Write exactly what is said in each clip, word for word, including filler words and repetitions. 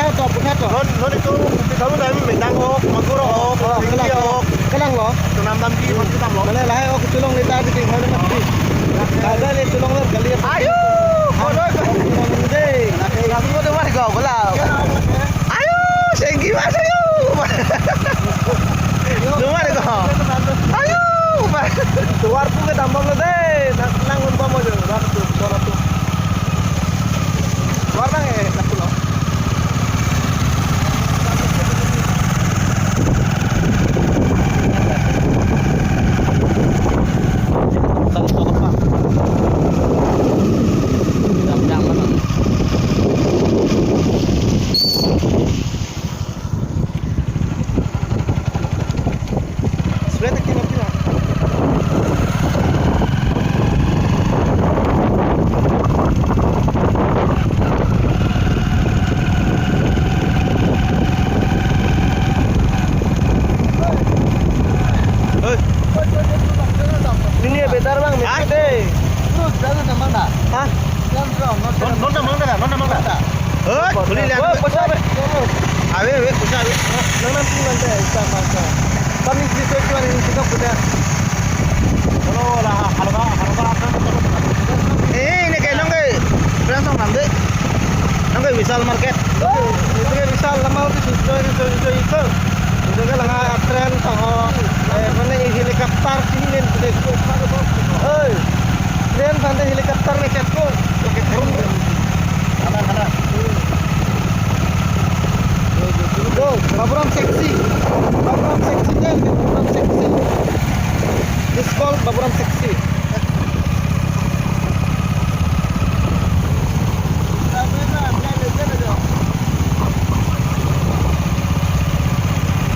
Top, top. Non, non itum, itum selalu kami mendang ok, magur ok, oh, singgi kelang, ok. Kelang lo. Itum nam nam di, masih tam lo. Mane lahai ok, cholong le ta di ting hoi lo mati. Kada le cholong le kali. Ayo, bodoh. Dei. Langsung ko dewan ko, bola. Ayo, singgi mas, ayo. Dewan ko. Ayo, mas. Duar pu ke dambom lo dei. Nang, nang un pamo jo, duar tu, duar tu. Duar nang eh, nak pulang. Sebenarnya kita bilang. Hei. Ini ya betar bang, hah? Mesti deh. Terus jalan sama nggak? Hah? Non, non, non, non, non, non, non. Eh, boleh lihat. Oh, pesa, be. Ave, ave, pesa, ave. Non, non, non, non, non, non. Kami bisa cuan ini juga punya. Kalau lah, kalau nggak, kalau nggak akan. Eh, ini kayak nong kayak, bilang sama nanti. Nong kayak Vishal Market. Oh, itu kayak Vishal, lama itu sih, itu, itu, itu, itu. Itu kan lah, tren, tahu, eh, mana ini helikopter sini, nih, itu. Oi, tren, mana helikopter, nih, chat ko. Oke, turun. Kanan, kanan. Yo, Baburam Sexy. Baburam Sexy deh, Baburam Sexy. This called Baburam Sexy.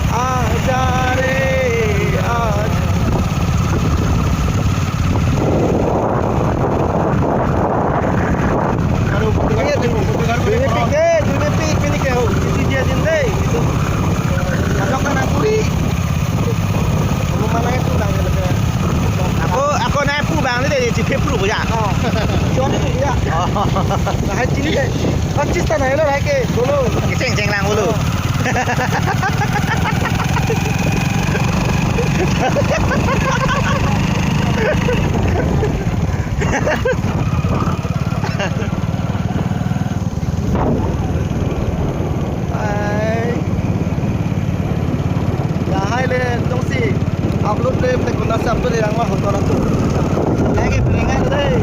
Aja re, aja. Aduh, ini tuh, ini pik deh, ini pik, ini kayak, oh, ini dia jin deh, gitu. Kalau kena kuri, kamu mana itu, bang, ya, lebih. Ako, ako na pu bang, ini deh, chiphe pru ya. Oh, John itu ya. Oh. Nah, sini deh. Kan cista na, ini lagi, dulu. Ceng, ceng lang dulu. Oh. Hai. Lahai le tongsi upload le, te kona se upload le, rangma hotor atum. Lagi peringai deh.